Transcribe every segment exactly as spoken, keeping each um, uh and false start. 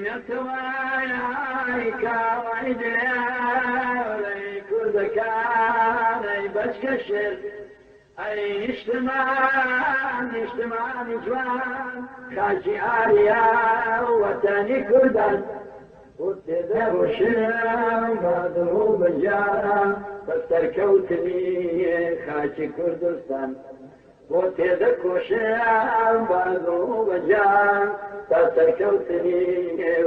Neteway ay kaway dilê, ey Kurdekan, ey beşkeşir, ey niştiman, niştiman ciwan, xakî ariya wetenî Kurdan. Û têde roşin bad û bejar, te serkewtinî xakî Kurdistan. Bo têde koşin bad û bejar, te serkewtinî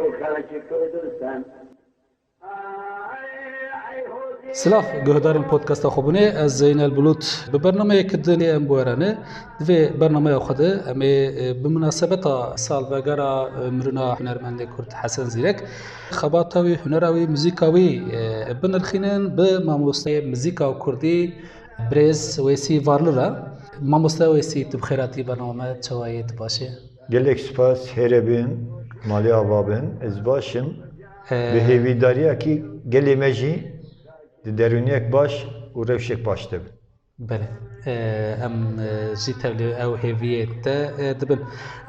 û xakî Kurdistan. Silav guhdarên podcasta Xwebûnê, ez Zeynel Bulut. Bi bernameyeke din ê em biwerane. Di vê bernameya xwe de em ê, e, bi minasebeta salvegera, e, mirina hunermendê Kurd Hesen Zîrek, xebata wî, hunera wî, muzîka wî, e, binirxînin bi mamosteyê muzîka kurdî, birêz Wêsî Varli re. Mamoste Wêsî, tu bi xêr hatî bernama me, çawa yê, tu baş î? Gelek spas, hêre bin, malê ava bin, ez baş im. Ee, Bi hêvîdariyekî gelê me jî di derûniyek baş û rewşek baş de bin. Belê. Ee, em, e, jî tevlî ew hêviyê te, e, dibin.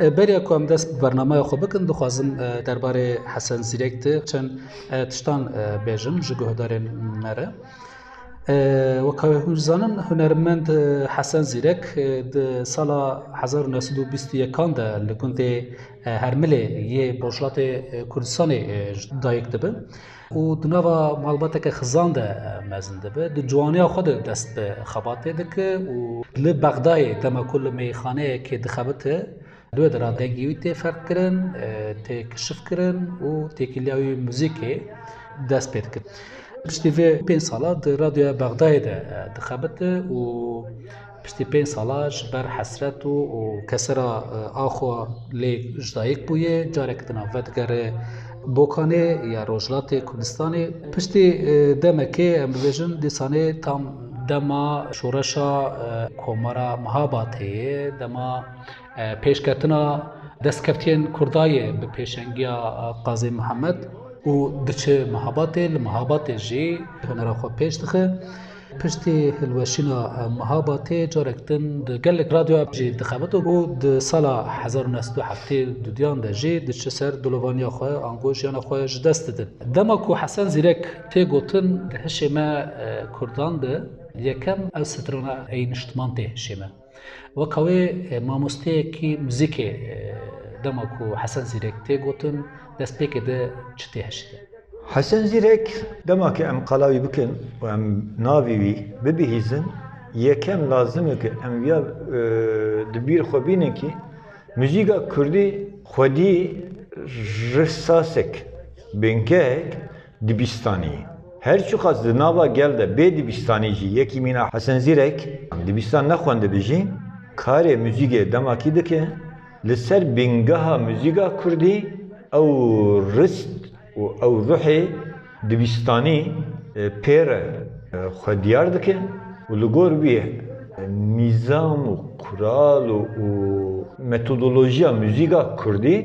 E, beriya ku em dest bi bernameya xwe bikin, dixwazim, e, derbarê Hesen Zîrek de çend, e, tiştan, e, bêjim ji guhdarên me re. E, weka wê hûn zanin, hunermend, e, Hesen Zîrek, e, di sala hezar û neh sed û bîst û yekan de li gundê, e, Hermilê yê Rojhilatê, e, Kurdistanê, e, ji dayik dibe û di nava malbateke xizan de, e, mezin dibe. Di ciwaniya xwe de dest bi xebatê dike û li Bexdayê, dema ku li mêyxaneyekê dixebite, Li wê dera dengê wî tê ferqkirin, e, tê kişifkirin û têkiliya wî muzîkê dest pê dikir. Piştî vê pênc sala di Radyoya Bexdayê de, e, dixebite û piştî pênc sala ji ber hesret û, û kesera, e, a xwe lê ji dayik bûye, carek di nav vedigere Bokanê ya Rojhilatê Kurdistanê. Piştî, e, demekê, em bibêjin, dîsanê tam dema şoreşa, e, Komara Mihabatê ye, dema e, pêşketina destkeftiyên Kurda ye bi pêşengiya, e, Qazî Mihemed û diçe Mihabatê, li Mihabatê jî hunera xwe pêş dixe. Piştî hilweşîna, e, Mihabatê carek din di gelek radyoya jî dixebit û di sala hezar û neh sed û heftê û duyan de jî diçe ser dilovaniya xwe, ango jiyana xwe ji dest didin. Dema ku Hesen Zîrek tê gotin, di hişê me, e, Kurdan de yekem ev strana ey niştiman tê hişê me. Weka wê, e, mamosteyekî muzîkê, e, dema ku Hesen Zîrek tê gotin, destpêkê de çi tê hişê de? Hesen Zîrek, dema ku em qala wî bikin û em navê wî bibihîzin, yekem lazim e ku em viya, e, di bîr xwe bînin ku muzîka kurdî xwedî risasek, bingehek, dibistanî. Her çiqas di nava gel de bê dibistanî jî yekî mîna Hesen Zîrek dibistan nexwendibe jî, karê muzîkê demakî dike, li ser bingeha muzîka kurdî ew rist û ew ruhê dibistanî, e, pê re, e, xwe diyar dike û li gor wî, e, nîzam û kural û, û metodolojiya muzîka kurdî,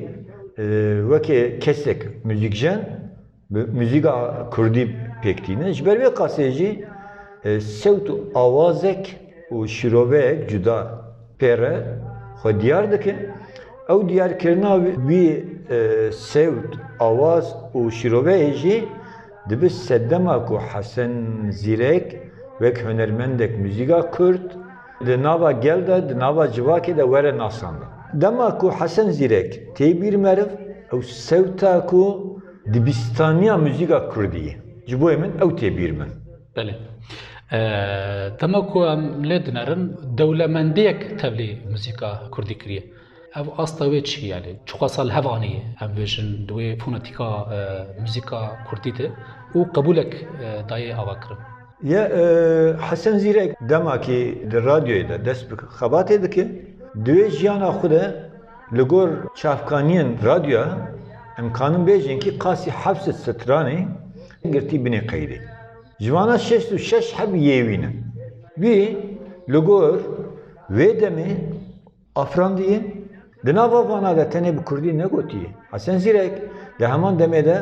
e, weke kesek muzîkjen, bi muzîka kurdî pêk tînin. Ji ber vê qasê jî, e, sewt û awazek û şîroveyek cuda pê re xwe diyar dike. Ew diyarkirina wî, e, sewt, awaz û şîroveyê jî dibe sedema ku Hesen Zîrek wek hunermendek muzîka kurd di nava gel de, di nava civakê de were nasandin. Dema ku Hesen Zîrek tê bîr meriv, ew sewta ku dibistaniya muzîka kurdî ye. Ji bo min ew tê bîr min. Belê. E, dema ku em lê dinerin, dewlemendiyek tevlî muzîka kurdî kiriye. Ev asta wê çi, yani çiqasa li hev aniye, em bêjin, di wê fonetîka, e, muzîka kurdî de û qebûlek, e, dayê ava kirin? Ya, e, Hesen Zîrek dema ku di radyoyê de dest bi xebatê dike, di wê jiyana xwe de li gor çavkaniyên radyoya, em kanin bêjin ku qasî heft sed stranê girtî binê qeydê. Ji vana şêst û şeş heb yê wî ne. Wî li gor wê demê afirandiye, di nava vana de tenê bi kurdî negotiye. Hesen Zîrek di heman demê de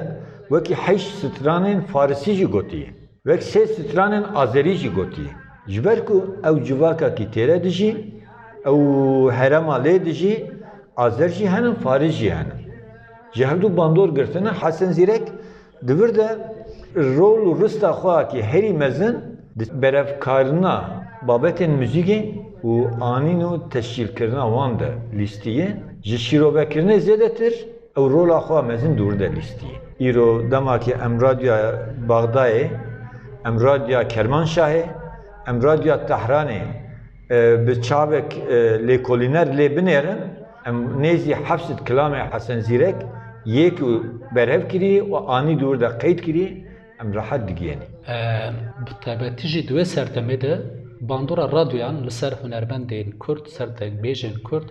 wekî heşt stranên farisî jî gotiye. Wek sê stranên azerî jî gotiye. Ji ber ku ew civaka kî têre dijî, ew herema lê dijî, azer jî henin, faris jî henin. Ji hevdû bandor girtine. Hesen Zîrek di vir de rol û rista xwe ki herî mezin di berevkarina babetên muzîkê û anîn û teşkîlkirina wan de lîstiye. Ji şîrovekirinê zêdetir ew rola xwe mezin dûr de lîstiye. Îro dema ki em Radyoya Bexdayê, em Radyoya Kermanşahê, em Radyoya Tehranê, e, bi çavek, e, lêkolîner lê binêrin, em nêzî heft sed kilamê Hesen Zîrek yê ku berhev kirî û anî dûr de qeyd kirî, em rehet digihênî. E, Bi taybetî jî di wê serdemê de bandora radyoyan li ser hunermendên Kurd, ser dengbêjên Kurd,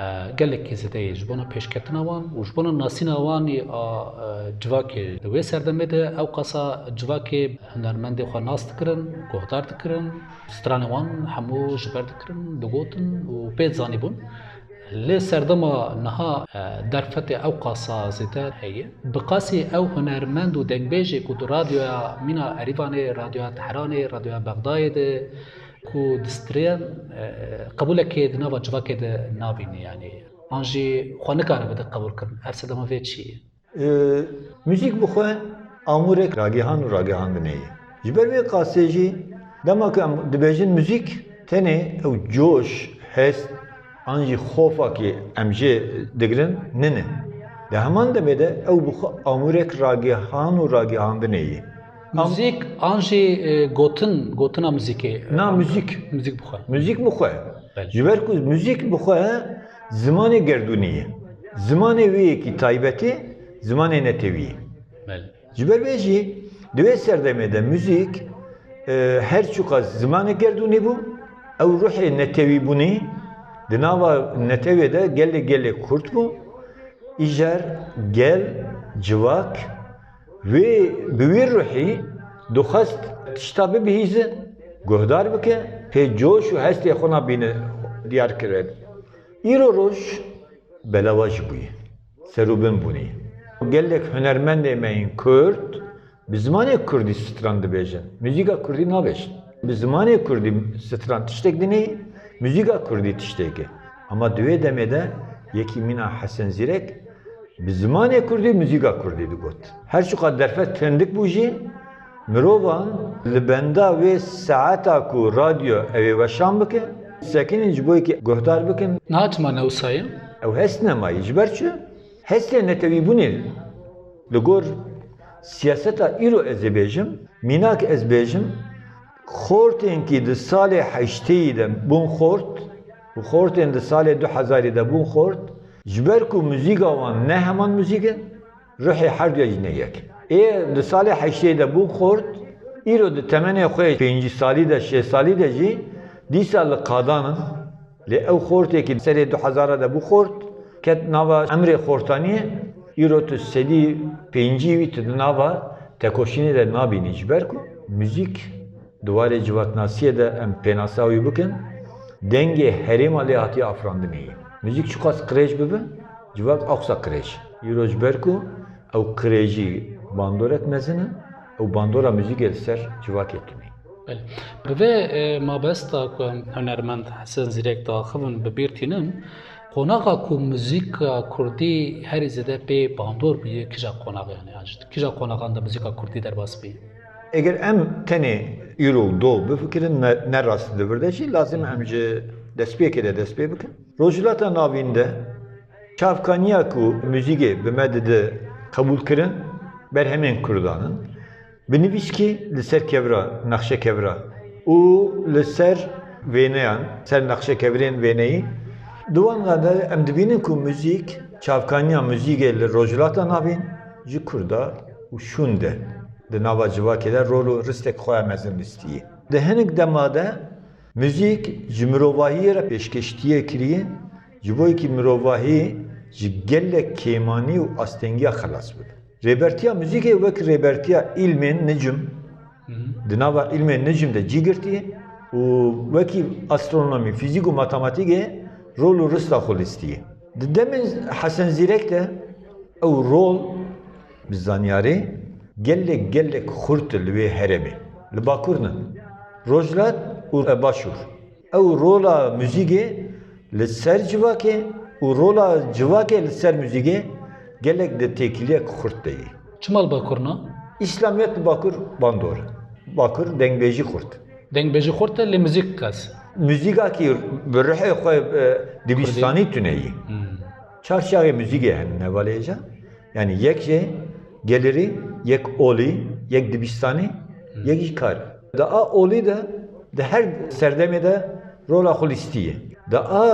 e, gelekî zêde ye ji bona pêşketina wan û ji bona nasîna wan a, e, civakê. Di wê serdemê de ew qasa civakê hunermendê xwe nas dikirin, guhdar dikirin, stranê wan hemû ji ber dikirin, digotin û pê zanîbûn. Lê serdema niha, e, derfetê ew qasa zêde heye. Bi qasî ew hunermend û dengbêjê ku di radyoya mîna Erîvanê, radyoya Tehranê, radyoya Bexdayê de ku distrên, e, qebûlekê di nava civakê de nabînî, yanî an jî xwe nikare bide qebûlkirin. Her sedema vê çi ye? E, Muzîk bi xwe amûrek ragihan û ragihandinê ye. Ji ber vê qasê jî dema ku em dibêjin muzîk, tenê ew coş, hest, an jî xofakî em jê digirin nine. Di heman demê de ew bi xwe amûrek ragihan û ragihandinê ye. Am- Muzîk an jî, e, gotin, gotina muzîkê. Na, muzîk. Muzîk bi xwe. Muzîk bi xwe. Belê. Ji ber ku muzîk bi xwe zimanê gerdûnî ye. Zimanê wê yekî taybetî, zimanê netewî ye. Belê. Ji ber vê jî di wê serdemê de muzîk, e, her çiqas zimanê gerdûnî bû, ew ruhê netewî bûnî, di nava netewê de gelê gelê kurt bû. Îcar gel, civak, wê bi wî ruhî dixwest tişta bibihîze, guhdar bike, pê coş û hestê xwe nabîne diyar kire. Îro roj belawa jî bûye. Serûbin bûnî. Gelek hunermendê me yên Kurd bi zimanê Kurdî stran dibêjin. Muzîka Kurdî nabêjin. Bi zimanê Kurdî stran tiştek dinê, muzîka Kurdî tiştek e. Ama di wê demê de yekî mîna Hesen Zîrek bi zimanê Kurdî muzîka Kurdî digot. Her çiqas derfet hindik bû jî, mirovan li benda wê saeta ku radyo ew ê weşan bike, sekinîn ji bo yekî guhdar bikin. Niha çima ne wisa ye? Ew hest nemayî. Ji ber çi? Hestê netewîbûnê li gor siyaseta îro ez ê bêjim, mînak ez bêjim, xortên kî di salê heştêyî de bûn xort û xortên di salê du hezarî de bûn xort, ji ber ku muzîka wan ne heman muzîk e, ruhê herduya jî ne yek. Ê di salê heştêyî de bûn xort, îro di temenê xwe yê pêncî salî de, şêst salî de jî dîsa li qadan in. Lê ew xortê kî serê du hezara de bû xort, ket nava emrê xortaniyê, îro tu sedî pêncî wî tu di nava tekoşînê de nabînî, ji ber ku muzîk di warê civaknasiyê de em pênasa wî bikin, dengê herêma lê hatiye afirandinê ye. Muzîk çiqas qirêj bibe, civak ewqas qirêj. Îro ji ber ku ew qirêjî bandorek mezin e, ew bandora muzîkê li ser civakê tune ye. Belê. Bi vê, e, mabesta ku em hunermend Hesen Zîrek diaxivin bi bîr tînin, qonaxa ku muzîka kurdî herî zêde pê bandor bûye, kîja qonax, yanî, an jî kîja qonaxan de muzîka kurdî derbas bûye? Eger em tenê îro û do bifikirin, ne, ne rast di vir de jî, lazim em ji destpêkê de dest pê bikin. Rojhilata Navîn de çavkaniya ku muzîkê bi me dide qebûlkirin, berhemên kurdan in. Bi nivîskî li ser kevira, nexşe kevira û li ser wêneyan, ser nexşe kevirên wêneyî. Di wan de em dibînin ku muzîk, çavkaniya muzîkê li Rojhilata Navîn ji kurda û şûn de di nava civakê de rol û ristek xwe ya mezin lîstiye. Di hinek dema de muzîk ji mirovahiyê re pêşkêştiyê kiriye, ji bo yekî mirovahî ji gelek kêmanî û astengiya xelas bibe. Rêbertiya muzîkê wek rêbertiya îlmên nicm, Hı hı. di nava îlmên nicm de cî girtiye û wekî astronomî, fîzîk û matematîkê rol û rista xwe lîstiye. Di demên Hesen Zîrek de ew rol bi zanyarê gelek gelek xurt li wê herêmê. Li Bakur ne. Rojhilat û Başûr. Ew rola muzîkê li ser civakê û rola civakê li ser muzîkê Gelek di têkiliyek xurt de yî. Çima li Bakur na? Îslamiyet li Bakur bandor. Bakur dengbêjî xurt. Dengbêjî xurt e, lê muzîk qez. Muzîkakî bi ruhê xwe e, dibistanî tune yî. Hmm. Çar çaxê muzîkê hene nevalêja. Yani yek jê gelirî, yek olî, yek dibistanî, hmm, yek jî kar. Di a olî de, di her serdemê de rola xwe lîstiye. Di a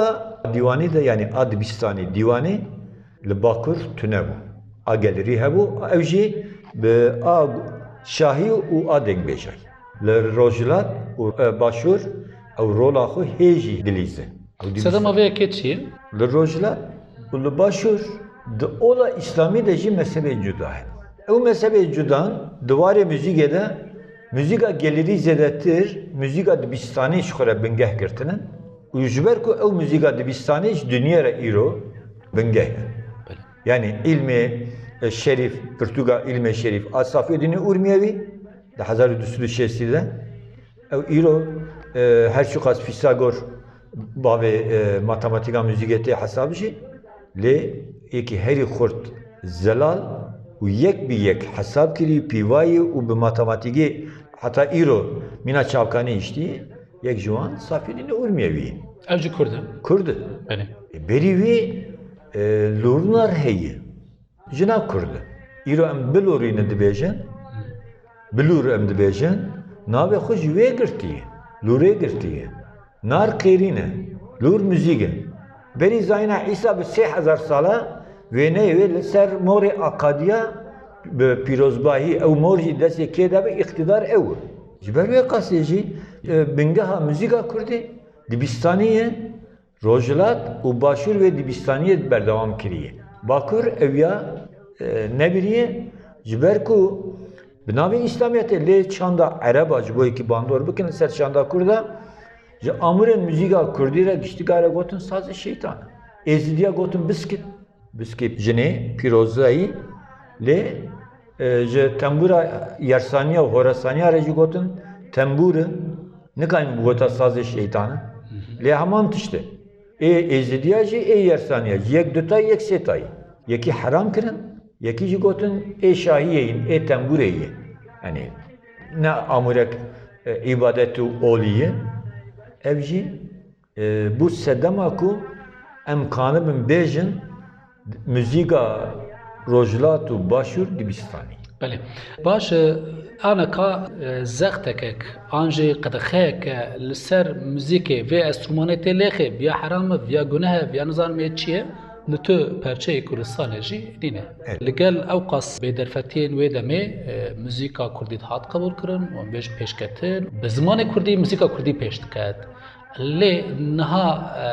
dîwanî de, yani a dibistanî dîwanî, li Bakur tune bû. A gelirî hebû, ew jî bi a şahî û a dengbêjay. Li Rojhilat û e, Başûr ew rola xwe hê jî dilîze. Ew dibîste. Sedema vê yekê çi ye? Li Rojhilat û li Başûr di ola Îslamî de jî mezhebê cuda hene. Ew mezhebê cudan di warê muzîkê de muzîka gelirî zêdetir muzîka dibistanî ji xwe re bingeh girtine. Û ji ber ku ew muzîka dibistanî ji dinyê re îro bingeh e. Belê. Yani îlmê e, şerîf, pirtûka îlmê şerîf a Safyedînê Urmiyewî di hezar û du sed û şêstî de. Ew îro e, her çiqas Fîsagor bavê e, matematîka muzîkê tê hesab jî, lê yekî herî xurt zelal û yek bi yek hesab kirî, pîvayî û bi matematîkê heta îro mîna çavkanî hiştî. Yek ji wan Safîdînê Urmiyewî ye. Ew jî Kurd e? Kurd e. Belê. E, berî wî e, Lûrnar heye. Jina Kurd e. Îro em Bilûrî ne dibêjin. Bilûr em dibêjin. Navê xwe ji wê girtiye. Lûrê girtiye. Nar qêrîn e. Lûr muzîk e. Berî zayîna Îsa bi sê hezar sala wêneyê wê li ser morê Akadiya bi pîrozbahî, ew mor jî destê kê de be, îqtîdar ew e. Ji ber wê qasê jî e, bingeha muzîka kurdî dibistanî ye, Rojhilat û Başûr wê dibistaniyê berdewam kiriye. Bakur ew ya e, nebiriye, ji ber ku bi navê Îslamiyetê lê çanda Ereba ji bo yekî bandor bikin li ser çanda Kurda, ji amûrên muzîka Kurdî re giştî kare gotin sazê şeytan. Êzidiya gotin biskit. Biskê jinê pîrozayî lê e, ji tembûra yersaniya û horesaniya re jî gotin tembûr e, nikanî bigota sazê şeytan e. Lê heman tişt e. Ê êzidiya jî ê yersaniya jî yek dutayî yek sêtayî. Yekî heram kirin, yekî jî gotin ê şahiyê yîn, ê tembûrê yî. Yanî ne amûrek e, îbadet û olî ye. Ev jî E, bû sedema ku em kanibin bêjin muzîka Rojhilat û Başûr dibistanî. Belê. Baş e, aneka e, zextekek an jî qedexeyeke li ser muzîkê vê enstrûmanê tê lêxê, viya heram e, viya guneh e, viya nizanim ê çi ye, li tu perçeyê Kurdistanê jî nîne. Evet. Li gel ewqas bêderfetiyên wê demê e, muzîka kurdî dihat qebûl kirin û em bêjin pêşketin. Bi zimanê kurdî muzîka kurdî pêş diket. Lê niha e,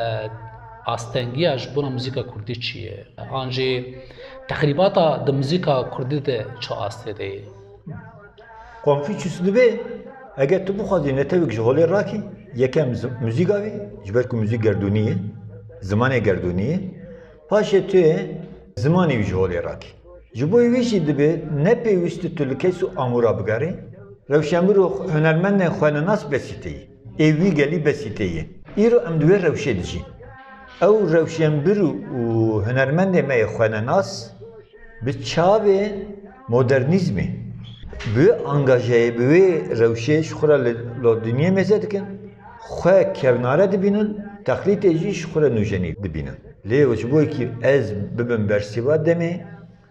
astengiya ji bona muzîka kurdî çi ye? An jî texrîbata di muzîka kurdî de çi astê de ye? Konfûçyus dibê, eger tu bixwazî netewek ji holê rakî, yekem zi- muzîka wî, ji ber ku muzîk gerdûnî ye, zimanê gerdûnî ye, paşê tu yê zimanê wî ji holê rakî. Ji bo wî jî dibê ne pêwîst e tu li kes û amûra bigerî, rewşenbir û hunermendên xweninas besîtê yî. Ê wî gelî besîtê yê. Îro em di wê rewşê dijîn. Ew rewşenbir û hunermendê me yê xweninas bi çavê modernîzmê, bi wê angajeyê, bi wê rewşê ji xwe re li lo dinyê mêze dikin, xwe kevnare dibînin, texlîtê jî ji xwe re nûjenî dibînin. Lê ji bo yekî ez bibim bersîva demê,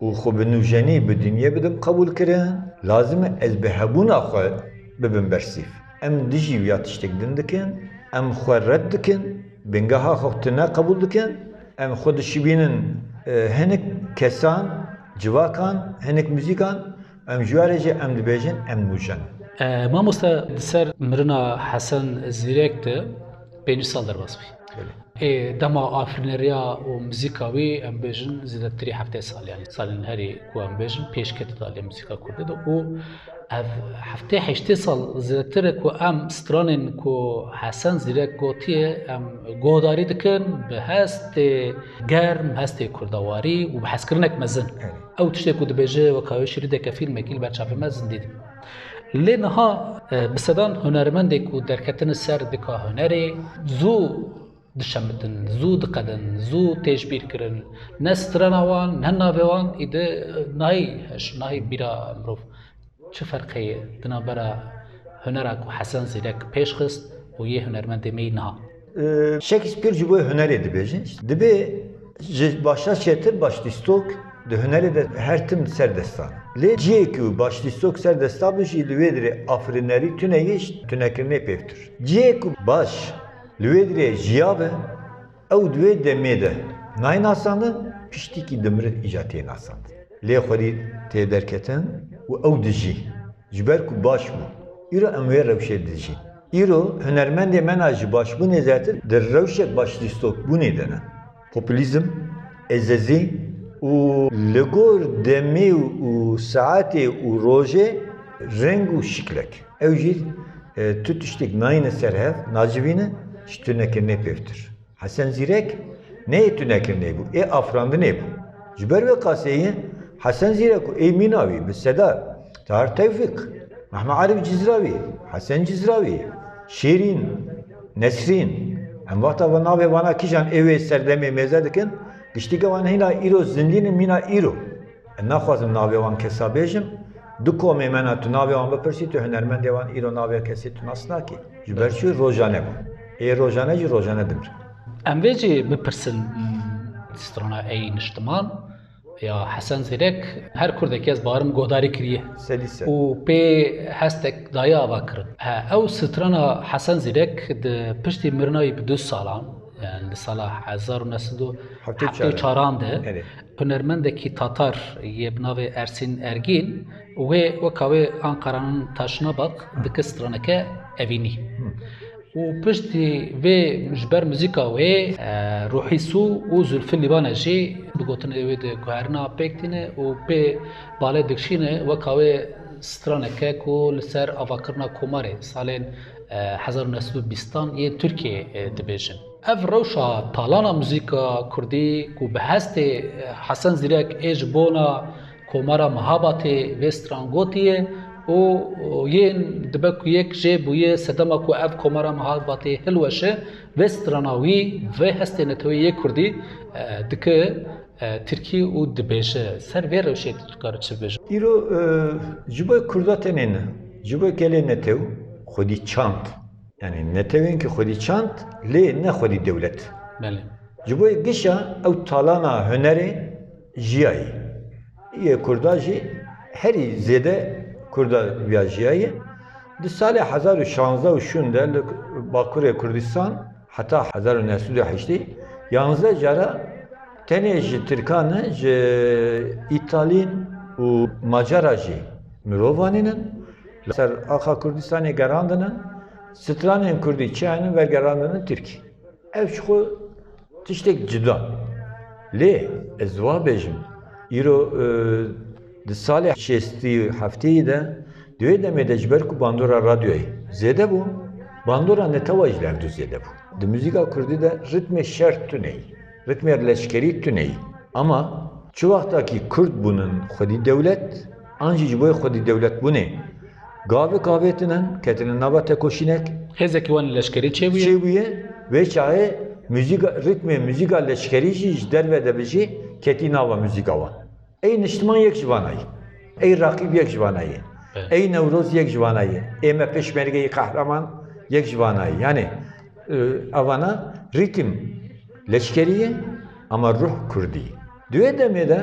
û xwe bi nûjenî bi dinyê bidim qebûlkirin, lazim e ez bi hebûna xwe bibim bersîv. Em dijî viya tiştek din dikin, em xwe red dikin, bingeha xwe tune qebûl dikin, em xwe dişibînin e, hinek kesan, civakan, hinek muzîkan, em ji we re jî em dibêjin em nûjen in. E, Mamoste, di ser mirina Hesen Zîrek de pêncî sal derbas bî. Belê. Ê, dema afirîneriya û muzîka wî, em bêjin, zêdetirî heftê sal, yanî salên herî ku em bêjin, pêşketî da lê muzîka kurdî de û ev heftê heştê sal zêdetir e ku em stranên ku Hesen Zîrek gotiye, em guhdarî dikin bi hestê germ, hestê kurdewarî û bi hezkirinek mezin. Evet. Ew tiştê ku dibêje weka wê şirîdeke fîlmekî li ber çavê me zindî dibe. Lê niha e, bi sedan hunermendê ku derketine ser dika hunerê, zû dişemitin, zû diqedin, zû tê ji bîr kirin. Ne strana wan, ne navê wan, îdi nahî heş, nahî bîra mirov. Çi ferqê ye di navbera hunera ku Hesen Zîrek pêş xist û yê hunermendê me yî niha? Ee, Shakespeare ji bo hunerê dibêje. Dibê ji başa çêtir başlîstok di hunerê de her tim ser destan. Lê cihê ku başlîstok ser desta bi jî li wê dirê afirinerî tune yê ji tunekirinê pêvtir. Cihê ku baş li wê dirê jiya bi, ew di wê demê de nayê nasandin, piştîkî dimire îca tê nasandin. Lê xwedî tê derketin û ew dijî. Ji ber ku baş bû. Îro em wê rewşê dijîn. Îro hunermendê me na ji başbûnê zêdetir di rewşek başlîstokbûnê de ne. Populîzm, êzezî û li gor demê û saetê û rojê reng û şiklek. Ew jî, e, tu tiştek nayîne ser hev, nacivîne, ji tunekirinê pêvtir. Hesen Zîrek ne yê tunekirinê bû, ê afirandinê bû. Ji ber wê qaseyê Hesen Zîrek û ê mîna wî bi Sedar, Tahir Tewfîq, Mehmet Arif Cizrawî, Hesen Cizrawî, Şêrîn, Nesrîn, em wexta ve navê vana kijan ê wê serdemê mêze dikin, giştî ke wan hîna îro zindî ne mîna îro. Ez naxwazim navê wan kesa bêjim. Du komê me ne, tu navê wan bipirsî, tu hunermendê wan îro navê kesê tu nas nakî. Ji ber çi? Rojane bû. Ê rojane jî rojane dimir. Em vê jî bipirsin, hmm, strana ey niştiman ya Hesen Zîrek her kurdekî ez barim guhdarî kiriye. Sedî sed. Û pê hestek daye ava kirin. He, ew strana Hesen Zîrek di piştî mirina wî bi du salan, yani li sala hezar û neh sed û heftê û çar de, hunermendekî tatar yê bi navê Ersîn Ergîn, wê weka wê Anqaranin Taşına Bak dike straneke evînî. Û piştî vê ji ber muzîka wê, e, Ruhî Sû û Zulfî Lîwane jî bi gotinê wê de guherina pêk tîne û pê balê dikişîne weka wê straneke ku li ser avakirina komarê salên, e, hezar û neh sed û bîstan yên Tirkiyeyê, e, dibêjin. Ev rewşa talana muzîka kurdî ku bi hestê, e, Hesen Zîrek ê ji bona Komara Mehabatê vê stran gotiye û, û yên dibe ku yek jê bûye sedema ku ev Komara Mehabatê hilweşe, vê strana wî, vê hestê neteweyî yê kurdî, e, dike, e, tirkî û dibêje. Ser vê rewşê tu dikare çi bibêje? Îro, e, ji bo kurda tenê ne, ji bo gelê netew xwedî çand. Yani netewên ki xwedî çand, lê ne xwedî dewlet. Belê. Ji bo gişa ew talana hunerê jiyayî. Yê kurda jî herî zêde kurda viya jiyayî. Di salê hezar û şanzdeh û şûn de li Bakurê Kurdistan heta hezar û neh sed û heştê, yanzdeh cara tenê ji Tirkan ne, ji Îtalîn û Macara jî mirov anînin. Li ser axa Kurdistanê gerandinin, stranên kurdî çi henin vegerandinin Tirkî. Ev ji xwe tiştek cida. Lê ez wa bêjim, îro, e, di salê şêstî heftê de, di wê demê de ji ber ku bandora radyoyê zêde bû, bandora netewa jî li hevdu zêde bû. Di muzîka kurdî de ritmê şer tune yî, ritmê leşkerî tune yî. Ama çi wexta kî kurd bûnin xwedî dewlet, an jî ji bo xwedî dewletbûnê gavik avêtinin, ketinin nava tekoşînek. Hêzekî wan leşkerî çêbûye. Çêbûye, vê çaxê muzîka, ritmê muzîka leşkerî jî ji derve de bijî ketî nava muzîka wan. Ey niştiman yek ji vana yî. Ey raqîb yek ji vana yî. Evet. Ey Newroz yek ji vana yî. Ê me pêşmergeyî qehreman yek ji vana yî. Yani, e, evana rîtim leşkerî ye, ama ruh kurdî. Di wê demê de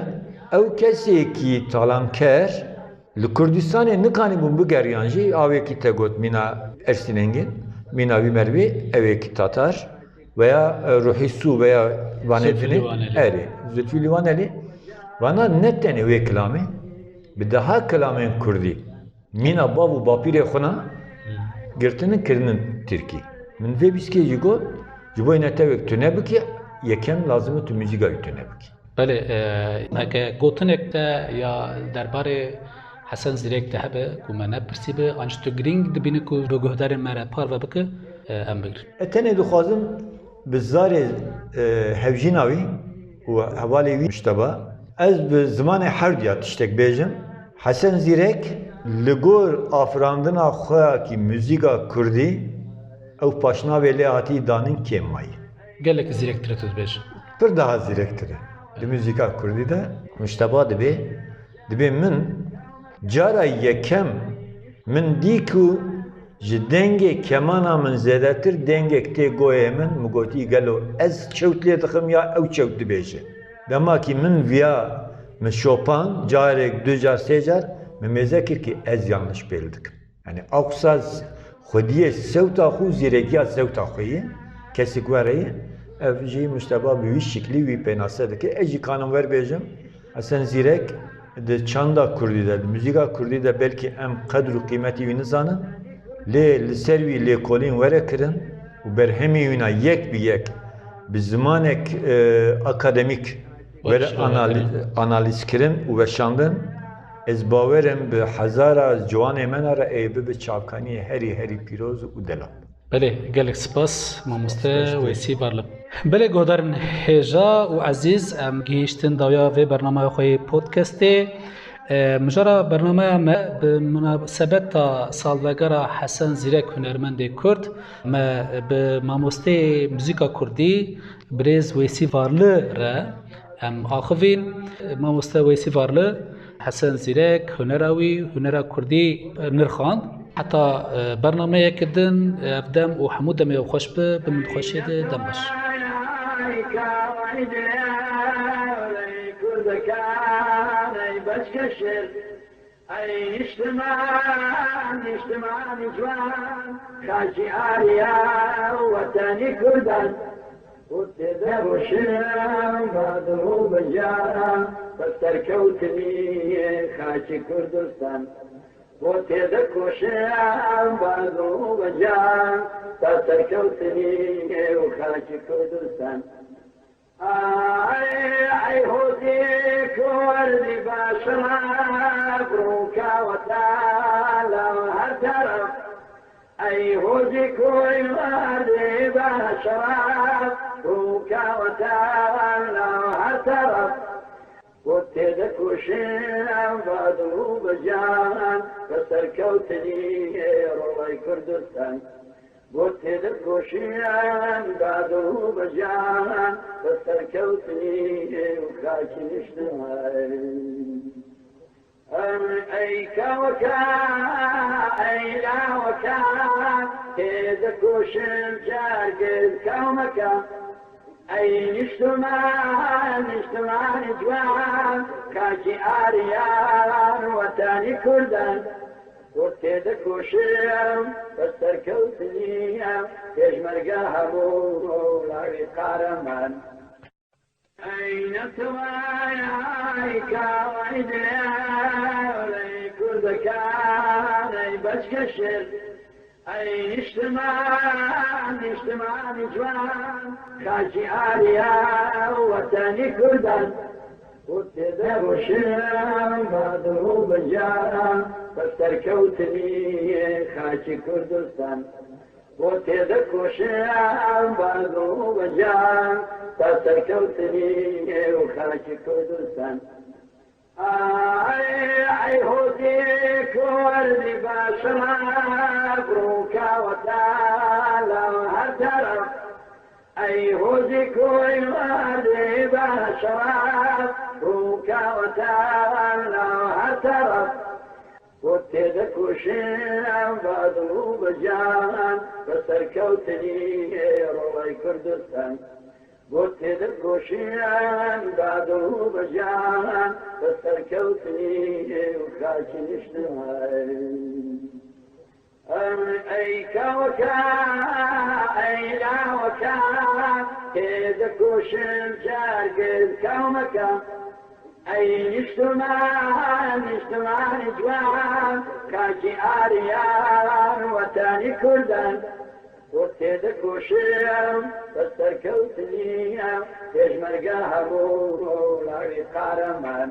ew kesê kî talanker li Kurdistanê nikanîbûn bigeriyan jî, awêkî te got mîna Ersîn Engin, mîna wî merivê, ewêkî tatar, veya, e, Ruhî Sû veya vanê Zülfü dinê. Livaneli. Erê, Zülfü Livaneli. Vana ne tenê wê kilamê, bi daha kilamên kurdî mîna bav û bapîrê xwe na girtinin kirinin tirkî. Min vê bîskê jî got, ji bo netewek tune bikî, yekem lazim e tu muzîka wî tune bikî. Belê, e, heke gotinek te ya derbarê Hesen Zîrek te hebe ku me nepirsî be, an jî tu girîng dibîne ku bi guhdarên me re parve bike, e, em bigirin. E, tenê dixwazim bi zarê, e, hevjîna wî û hevalê wî Mujteba, ez bi zimanê herduya tiştek bêjim. Hesen Zîrek li gor afirandina xwe ya kî muzîka kurdî, ew paşnavê lê hatî danin kêm mayî. Gelek zîrektir e tu dibêjî. Pir daha zîrektir e. Di muzîka kurdî de Mujteba dibê, dibê min cara yekem min dî ku ji dengê kemana min zêdetir dengek tê goyê min, min gotî gelo ez çewt lê dixim ya ew çewt dibêje. Dema kî min viya min şopan, carek, du car, sê car, min mêze kir kî ez yanliş pêl dikim. Yanî aqsa xwediyê sewta xwe û zîrekiya sewta xwe ye, kesik were ye, ev jî Mujteba bi wî şiklî wî pênase dike. Ez jî kanim wer bêjim, Hesen Zîrek di çanda kurdî de, di muzîka kurdî de belkî em qedr û qîmetî wî nizanin, lê li ser wî lêkolîn were kirin û berhemî wîna yek bi yek bi zimanek, e, akademîk were Baş, anali-, evet. Analîz kirin û weşandin. Ez bawer im bi hezara ciwanê me re ê bibe çavkaniyê herî herî pîroz û delal. Belê, gelek spas, mamoste Spas, spas. Weysî Varli. Belê, guhdarên hêja û ezîz, em gihîştin dawiya vê bernameya xwe yê podcastê. E, mijara bernameya me bi munasebeta salvegera Hesen Zîrek hunermendê Kurd, me bi mamosteyê muzîka kurdî, birêz Weysî Varli re em axivîn. Mamoste Weysî Varli, Hesen Zîrek, hunera wî, hunera kurdî nirxand. Heta, e, bernameyeke din, ev dem û hemû demê xweş bi, bi min xweşiyê de dem baş. Ey niştiman, niştiman ciwan, xakî ariya wetenî kurdan. Û tê de roşin bad û bejara, bi serkewtinî xakî Kurdistan. Û tê de koşin bad û bejar, bi serkewtinî û xakî Kurdistan. Ay, ay hozî kurdî başima, rûka weta la her teref. Ey hozî koy werdê başima, rûka weta la her teref. Got tê de koşin bad û bejar, bi serkewtinî rolay Kurdistan. Got tê de koşin bad û bejar, bi serkewtinî û xakî niştiman. Ey kaweka, ey laweka, tê de koşin cargir kawmeka. Ey niştiman, niştiman ciwan, xakî ariyan, wetanî kurdan. Got tê de koşin, bi serkewtinî, pêşmerge hemû lawî qareman. Ey netwaya, ey kawayî dilê, ey kurdekan, ey beşkeşir. Ey niştiman, niştimanî ciwan, xakî ariya wetenî kurdan. Û tê de roşin bad û bejar, bi serkewtinî xakî Kurdistan. Û tê de koşin bad û bejar, bi serkewtinî û xakî Kurdistan. Ay, ay hozî kurdî başima, rûka weta la her teref. Ey hozî kurdî başima, rûka weta la her teref. Got tê de koşin bad û bejar, bi serkewtinî rolay Kurdistan. Got tê de koşin bad û bejar, bi serkewtinî û xakî niştiman. Ey kaweka, ey laweka, tê de koşin cargir kawmeka. Ey niştiman, niştimanî ciwan, xakî ariyan, wetanî kurdan. Û tê de koşin, bi serkewtinî, pêşmerge hemû lawî qareman.